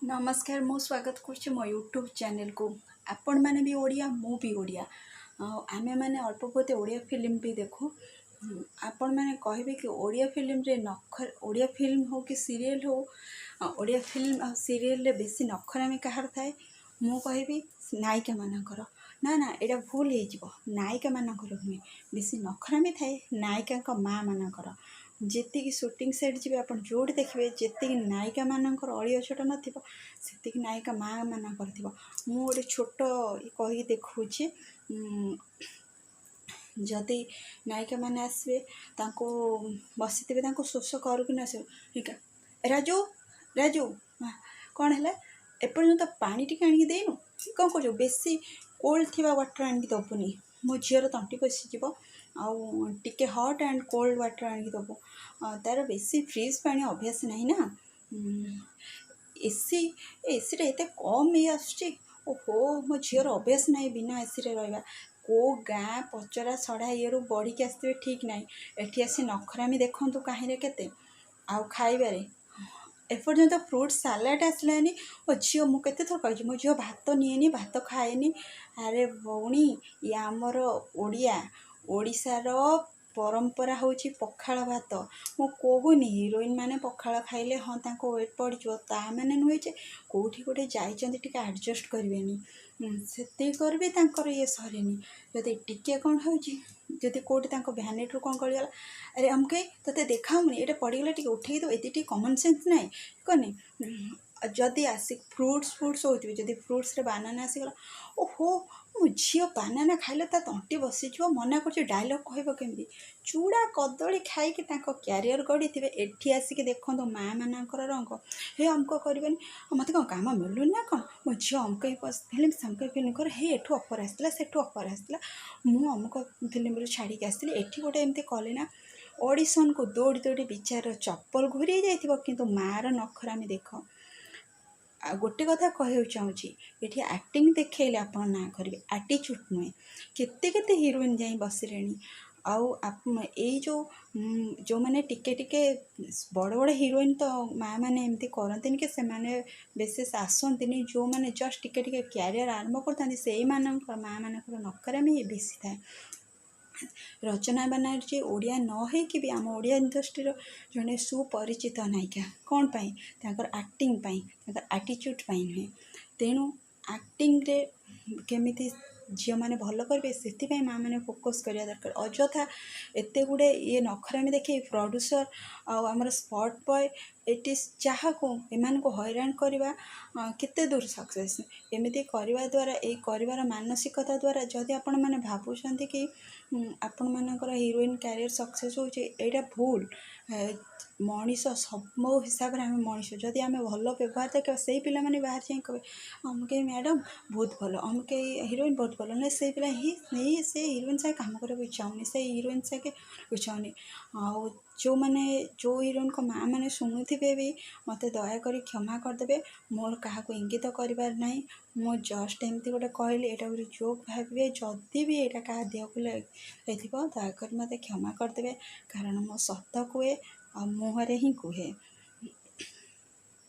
ନମସ୍କାର, ମୁଁ ସ୍ୱାଗତ କରୁଛି ମୋ ୟୁଟ୍ୟୁବ୍ ଚ୍ୟାନେଲକୁ। ଆପଣମାନେ ବି ଓଡ଼ିଆ, ମୁଁ ବି ଓଡ଼ିଆ ଆଉ ଆମେମାନେ ଅଳ୍ପ ବହୁତ ଓଡ଼ିଆ ଫିଲ୍ମ ବି ଦେଖୁ। ଆପଣମାନେ କହିବେ କି ଓଡ଼ିଆ ଫିଲ୍ମରେ ନଖ, ଓଡ଼ିଆ ଫିଲ୍ମ ହଉ କି ସିରିଏଲ୍ ହଉ, ଓଡ଼ିଆ ଫିଲ୍ମ ଆଉ ସିରିଏଲରେ ବେଶୀ ନଖରାମି କାହାର ଥାଏ? ମୁଁ କହିବି ନାୟିକାମାନଙ୍କର। ନା ନା, ଏଇଟା ଭୁଲ ହେଇଯିବ। ନାୟିକାମାନଙ୍କର ନୁହେଁ, ବେଶୀ ନଖରାମି ଥାଏ ନାୟିକାଙ୍କ ମାଆମାନଙ୍କର। ଯେତିକି ସୁଟିଂ ସେଟ୍ ଯିବେ ଆପଣ, ଯେଉଁଠି ଦେଖିବେ, ଯେତିକି ନାୟିକାମାନଙ୍କର ଅଳି ଅଝଟ ନଥିବ, ସେତିକି ନାୟିକା ମାଆମାନଙ୍କର ଥିବ। ମୁଁ ଗୋଟେ ଛୋଟ କହିକି ଦେଖାଉଛି। ଯଦି ନାୟିକାମାନେ ଆସିବେ, ତାଙ୍କୁ ବସିଥିବେ, ତାଙ୍କୁ ଶୋଷ କରୁ କି ନ ଆସିବ, "ରାଜୁ, ରାଜୁ, କ'ଣ ହେଲା? ଏପର୍ଯ୍ୟନ୍ତ ପାଣି ଟିକେ ଆଣିକି ଦେଇନୁ? କ'ଣ କରୁଛୁ? ବେଶୀ କୋଲ୍ଡ ଥିବା ୱାଟର୍ ଆଣିକି ଦେବୁନି, ମୋ ଝିଅର ତଣ୍ଟି ବସିଯିବ। ଆଉ ଟିକେ ହଟ୍ ଆଣ୍ଡ କୋଲ୍ଡ ୱାଟର୍ ଆଣିକି ଦେବୁ। ତା'ର ବେଶୀ ଫ୍ରିଜ୍ ପାଣି ଅଭ୍ୟାସ ନାହିଁ ନା। ଏସି, ଏସିଟା ଏତେ କମ୍ ଇଏ ଆସୁଛି। ଓହୋ, ମୋ ଝିଅର ଅଭ୍ୟାସ ନାହିଁ ବିନା ଏସିରେ ରହିବା।" କେଉଁ ଗାଁ ପଚରା ସଢ଼ା ଇଏରୁ ବଢ଼ିକି ଆସିଥିବେ ଠିକ୍ ନାହିଁ, ଏଠି ଆସି ନଖରାମି ଦେଖନ୍ତୁ କାହିଁରେ କେତେ। ଆଉ ଖାଇବାରେ ଏପର୍ଯ୍ୟନ୍ତ ଫ୍ରୁଟ୍ ସାଲାଡ଼ ଆସିଲାନି। ଓ ଝିଅ, ମୁଁ କେତେ ଥର କହିଛି, ମୋ ଝିଅ ଭାତ ନିଏନି, ଭାତ ଖାଏନି। ଆରେ ଭଉଣୀ, ଇଏ ଆମର ଓଡ଼ିଆ, ଓଡ଼ିଶାର ପରମ୍ପରା ହେଉଛି ପଖାଳ ଭାତ। ମୁଁ କହୁନି ହିରୋଇନ୍ ମାନେ ପଖାଳ ଖାଇଲେ ହଁ ତାଙ୍କ ୱେଟ୍ ବଢ଼ିଯିବ, ତା ମାନେ ନୁହେଁ ଯେ କେଉଁଠି ଗୋଟେ ଯାଇଛନ୍ତି ଟିକେ ଆଡ଼ଜଷ୍ଟ କରିବେନି। ସେତିକି କରିବେ, ତାଙ୍କର ଇଏ ସରେନି। ଯଦି ଟିକେ କ'ଣ ହେଉଛି, ଯଦି କେଉଁଠି ତାଙ୍କ ଭ୍ୟାନିଟିରୁ କ'ଣ ଗଳିଗଲା, "ଆରେ ଅମକେଇ, ତୋତେ ଦେଖାହେଉନି, ଏଇଟା ପଡ଼ିଗଲା, ଟିକେ ଉଠେଇ ଦେବୁ। ଏତିକି ଟିକେ କମନ୍ ସେନ୍ସ ନାହିଁ?" କହନି। ଯଦି ଆସି ଫ୍ରୁଟ୍ସ ଫ୍ରୁଟ୍ସ ହେଉଥିବେ, ଯଦି ଫ୍ରୁଟ୍ସରେ ବାନାନା ଆସିଗଲା, "ଓହୋ, ମୋ ଝିଅ ବାନାନା ଖାଇଲେ ତା ତଣ୍ଟି ବସିଯିବ, ମନା କରୁଛି।" ଡାଇଲଗ୍ କହିବ କେମିତି? ଚୁଡ଼ା କଦଳୀ ଖାଇକି ତାଙ୍କ କ୍ୟାରିୟର ଗଢ଼ିଥିବେ, ଏଠି ଆସିକି ଦେଖନ୍ତୁ ମାଆମାନଙ୍କର ରଙ୍ଗ। "ହେ, ଅମକ କରିବେନି, ମୋତେ କ'ଣ କାମ ମିଳୁନି ନା କ'ଣ? ମୋ ଝିଅ ଅମକ ଫିଲ୍ମ ସମକ ଫିଲ୍ମ କରେ। ହେ, ଏଠୁ ଅଫର୍ ଆସିଥିଲା, ସେଠୁ ଅଫର୍ ଆସିଥିଲା, ମୁଁ ଅମୁକ ଫିଲ୍ମରୁ ଛାଡ଼ିକି ଆସିଥିଲି, ଏଠି ଗୋଟେ ଏମିତି କଲି ନା।" ଅଡ଼ିସନ୍କୁ ଦୌଡ଼ି ଦୌଡ଼ି ବିଚାର ଚପଲ ଘୁରି ଯାଇଥିବ, କିନ୍ତୁ ମାଆର ନଖରାମି ଦେଖ। ଆଉ ଗୋଟେ କଥା କହିବାକୁ ଚାହୁଁଛି, ଏଠି ଆକ୍ଟିଂ ଦେଖେଇଲେ ଆପଣ ନାଁ କରିବେ, ଆଟିଚ୍ୟୁଡ଼୍ ନୁହେଁ। କେତେ କେତେ ହିରୋଇନ୍ ଯାଇ ବସିଲେଣି। ଆଉ ଏଇ ଯେଉଁ ଯେଉଁମାନେ ଟିକେ ଟିକେ ବଡ଼ ବଡ଼ ହିରୋଇନ୍ ତ ମାଆମାନେ ଏମିତି କରନ୍ତିନି କି ସେମାନେ ବିଶେଷ ଆସନ୍ତିନି। ଯେଉଁମାନେ ଜଷ୍ଟ ଟିକେ ଟିକେ କ୍ୟାରିୟର ଆରମ୍ଭ କରିଥାନ୍ତି, ସେଇମାନଙ୍କ ମାଆମାନଙ୍କର ନଖରାମି ବେଶୀ ଥାଏ। ରଚନା ବାନାର୍ଜୀ ଓଡ଼ିଆ ନ ହେଇକି ବି ଆମ ଓଡ଼ିଆ ଇଣ୍ଡଷ୍ଟ୍ରିର ଜଣେ ସୁପରିଚିତ ନାୟିକା। କ'ଣ ପାଇଁ? ତାଙ୍କର ଆକ୍ଟିଂ ପାଇଁ, ତାଙ୍କର ଆଟିଚ୍ୟୁଡ଼୍ ପାଇଁ ନୁହେଁ। ତେଣୁ ଆକ୍ଟିଂରେ କେମିତି ଝିଅମାନେ ଭଲ କରିବେ, ସେଥିପାଇଁ ମାଆମାନେ ଫୋକସ୍ କରିବା ଦରକାର। ଅଯଥା ଏତେ ଗୁଡ଼ିଏ ଇଏ ନଖରାମି ଦେଖେଇ ପ୍ରଡ୍ୟୁସର୍ ଆଉ ଆମର ସ୍ପଟ୍ ବୟ, ଏଠି ଯାହାକୁ ଏମାନଙ୍କୁ ହଇରାଣ କରିବା କେତେ ଦୂର ସକ୍ସେସ୍? ଏମିତି କରିବା ଦ୍ୱାରା, ଏଇ କରିବାର ମାନସିକତା ଦ୍ୱାରା ଯଦି ଆପଣମାନେ ଭାବୁଛନ୍ତି କି ଆପଣମାନଙ୍କର ହିରୋଇନ୍ କ୍ୟାରିୟର ସକ୍ସେସ୍ ହେଉଛି, ଏଇଟା ଭୁଲ। ମଣିଷ ସବୁ ହିସାବରେ ଆମେ ମଣିଷ। ଯଦି ଆମେ ଭଲ ବ୍ୟବହାର ଦେଖେଇବା, ସେଇ ପିଲାମାନେ ବାହାରେ ଯାଇ କହିବେ, "ଅମକେଇ ମ୍ୟାଡ଼ାମ୍ ବହୁତ ଭଲ, ଅମକେଇ ହିରୋଇନ୍ ବହୁତ ଭଲ।" ନୁହେଁ, ସେଇ ପିଲା ହିଁ ସେ ହିରୋଇନ୍ ସାଙ୍ଗେ କାମ କରିବାକୁ ଇଚ୍ଛା ହେଉନି, ସେଇ ହିରୋଇନ୍ ସାଙ୍ଗେ ଇଚ୍ଛା ହେଉନି। ଆଉ ଯେଉଁମାନେ ଯେଉଁ ହିରୋଇନ୍ଙ୍କ ମାଆମାନେ ଶୁଣୁଥିବେ ବି, ମୋତେ ଦୟାକରି କ୍ଷମା କରିଦେବେ। ମୋର କାହାକୁ ଇଙ୍ଗିତ କରିବାର ନାହିଁ। ମୁଁ ଜଷ୍ଟ ଏମିତି ଗୋଟେ କହିଲି, ଏଇଟା ଗୋଟେ ଜୋକ୍ ଭାବିବେ। ଯଦି ବି ଏଇଟା କାହା ଦେହକୁ ଯାଇଥିବ, ଦୟାକରି ମୋତେ କ୍ଷମା କରିଦେବେ, କାରଣ ମୁଁ ସତ କୁହେ ଆଉ ମୁହଁରେ ହିଁ କୁହେ।